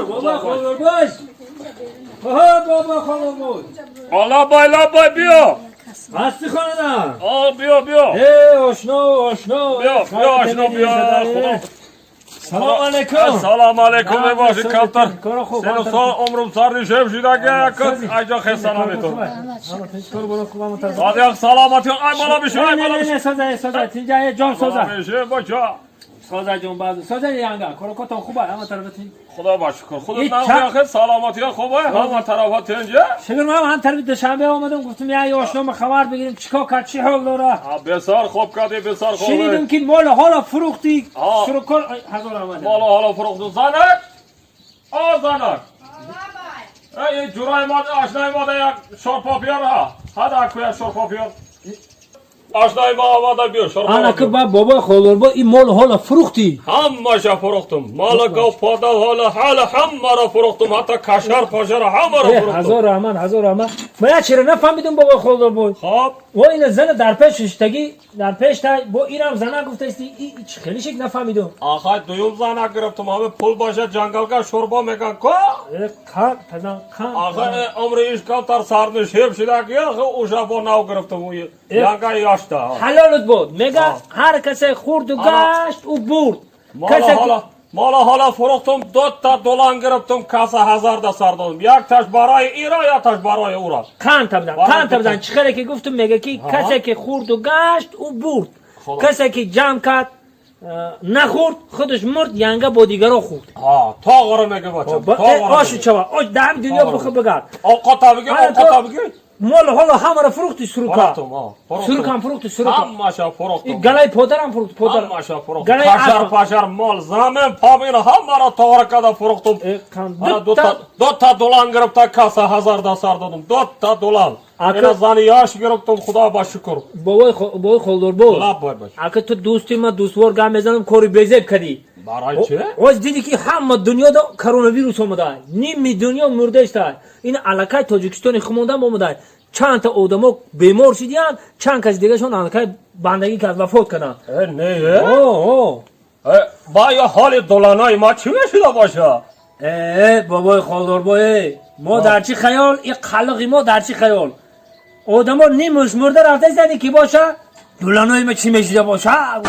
Бобо Холдорбой. Бобо Холдорбой. Лаббай, лаббай, биё. Ҳасти хонада? О, биё, биё. Э, ошно, ошно. Биё, биё, ошно, биё. Худо. Салом алейкум. Салом алейкум, мебоши, камтар. Кора хуб. Сену сол умрум сарнишеб шидаги, якат айҷа хесана метон. Садиқ, саломатӣ, ай бала биши, ай бала биши. Соза, соза, тинҷа, ҷон соза. Биши, бача. Соза ҷон, баъд. Соза янга, корокотон хуба, ҳама тарафа тинҷ. Худо ба шукр. Худо И нахе, саломатӣ хубе, ҳама тарафа тинҷа. Шукр, ман ҳам тарафи Душанбе омадам, гуфтам я ошнома хабар бигирем, чикор кард, чӣ ҳол дора. А, бисёр хуб кардӣ, бисёр хуб. Шунидам ки мол ҳола фурӯхтӣ. А. Сурукор ҳазор омада. Мол ҳола фурӯхту, занак. О, занак. Эй, ҷурай мо, ошнои мо да як шорпо биёр, ҳа. Ҳада куя шорпо биёр. Ошнои мо омада, биё шорпо. Ана ки ба бобои Холдорбой, ин мол ҳола фурӯхтӣ? Ҳамаша фурӯхтум. Мол гов, пода, ҳола, ҳала ҳамаро фурӯхтум, ҳатто кашар пошара ҳамаро Э, фурӯхтум. Ҳазор раҳмат, ҳазор раҳмат. Ман як чиро нафаҳмидум, бобои Холдорбой. Хоб. Во ина зана дар пеш шиштагӣ, дар пеш тай, бо инам зана гуфтасти, и чӣ хеле шик, нафаҳмидум. Ахай, дуюм зана гирифтум, ҳаме пул боша, ҷангалга шӯрбо меган ко. Э, қан тазан, қан. Ахай, умри иш камтар сарнишеб шидаги, ахи уша бо нав гирифтум, янга ёшта. Ҳалолут буд. Мега, ҳар касе хӯрду Ана. гашт, ӯ бурд. Мала Касе ҳола, мала ҳола фурӯхтум, дота долан гирифтум, каса ҳазарда сар додум. Якташ барои ира, якташ барои ура. Қан табдан, Барои қан табдан. дута. Чӣ хеле ки гуфтум, мега ки касе ки хӯрду гашт, ӯ бурд. Худо. Касе ки ҷамъ кард, нахӯрд, худаш мурд, янга бо дигаро хӯрд. Ҳа, тоғро мега, бача. Ошу чава, ош дар ҳами дунё Тоғро. бихӯ, бигард. Овқата биги, Ана овқата биги. Мол ҳоло ҳамаро фурӯхти, сурука. Фурӯхтум, ҳа. Фурӯхтум. Сурукам фурӯхти, сурука. Ҳамаша фурӯхтум. Галаи подарам фурӯхт, подар. Ҳамаша фурӯхтум. Галаи Кашар асп. пашар, мол, замин, помин ҳамаро тоғра карда фурӯхтум. Э, қан. Ана Дута дота долан гирифта, каса ҳазарда сар додум. Дота долан. Ина зани ёш гирифтум, худо ба шукр. Бобои Холдорбоз. Лаббай, бача. Ака, ту дӯсти ма, дӯствор гап мезанам, кори безеб кардӣ. Барои чӣ? Оз диди ки ҳама дунёда коронавирус омада, ними дунё мурдаиста. Ин аллакай Тоҷикистони хумондам омада, чандта одамо бемор шидиянд, чанд каси дигашон аллакай бандагӣ кард, вафот карданд. Э, не, э? О. Э, ба ё ҳоли доланои ма чӣ мешуда боша? Э, бобои Холдорбой, мо дар чӣ хаёл, и қалиқи мо дар чӣ хаёл, одамо нимуш мурда рафта, ки боша, дуланои ма чӣ мешида боша.